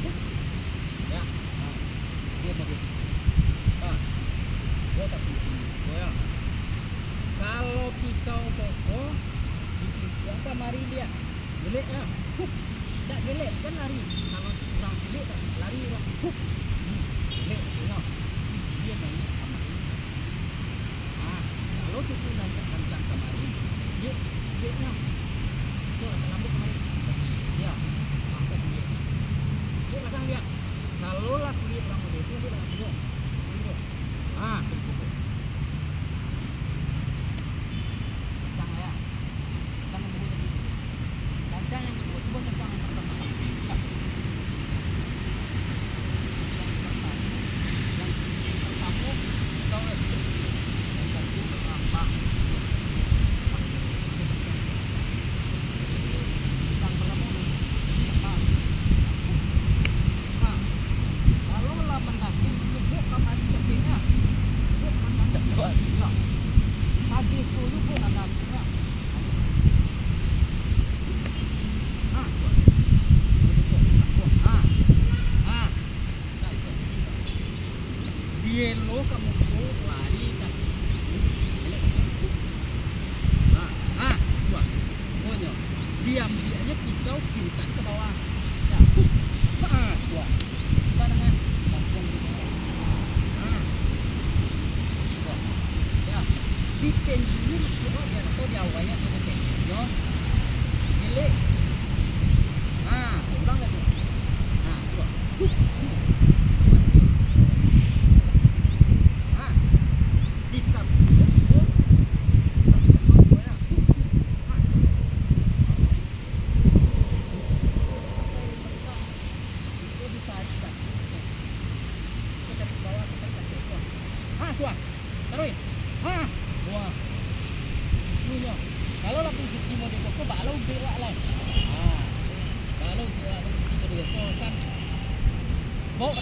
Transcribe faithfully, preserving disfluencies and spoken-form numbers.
Ya. Ha. Diam aja. Ha. Kau tak kunci. Kau ya. Kalau pisau koko dikunci kamari dia. Gelek ya. Hup. Tak gelek kan lari. Kalau urang gelek tak lari urang. Hup. Hmm. Gelek tu ya. Dia banyak kamari. Ah, kalau cucu nan tak kancang kamari, jek, jeknyo. Tu lah talambek kamari. Iyo. Ah, kok jek. Jek lah, Kang, liek. Kalau lah kulik urang mudo tu, jek lah, kulik. Kulik. Ah, kulik, kulik. Kancang lah, ya. Kancang yang kedua tadi. Kancang yang kedua, cubo kancang yang pertama. Yang pertama, yang pertama, kau yang kedua. Yang kedua, berapa? Yang pertama, nah, kalau lah mendaki, cubo kamari cekiknyo. Cubo kamari cekiknyo. Tadi suruh cubo kamari cekiknyo. Dielo ka muko, lari ka situ. Elok ka situ. Ha, ha, tuah. Pokoknyo, diambiaknyo pisau, cintak ka bawah. Ya. Ha, tuah. Buka tangan. Tampung di bawah. Ha. Tuah. Ya. Di penjuru, di awalnyo tu di penjuru. Bilik. Ha, ulang lagi. Ha, tuah. Ha, tuah. Taruih. Ha, tuah. Itulah. Kalau lah posisi model koko, baa lah ubek wak lai. Ha. Baa lah ubek wak posisi model koko kan. Bok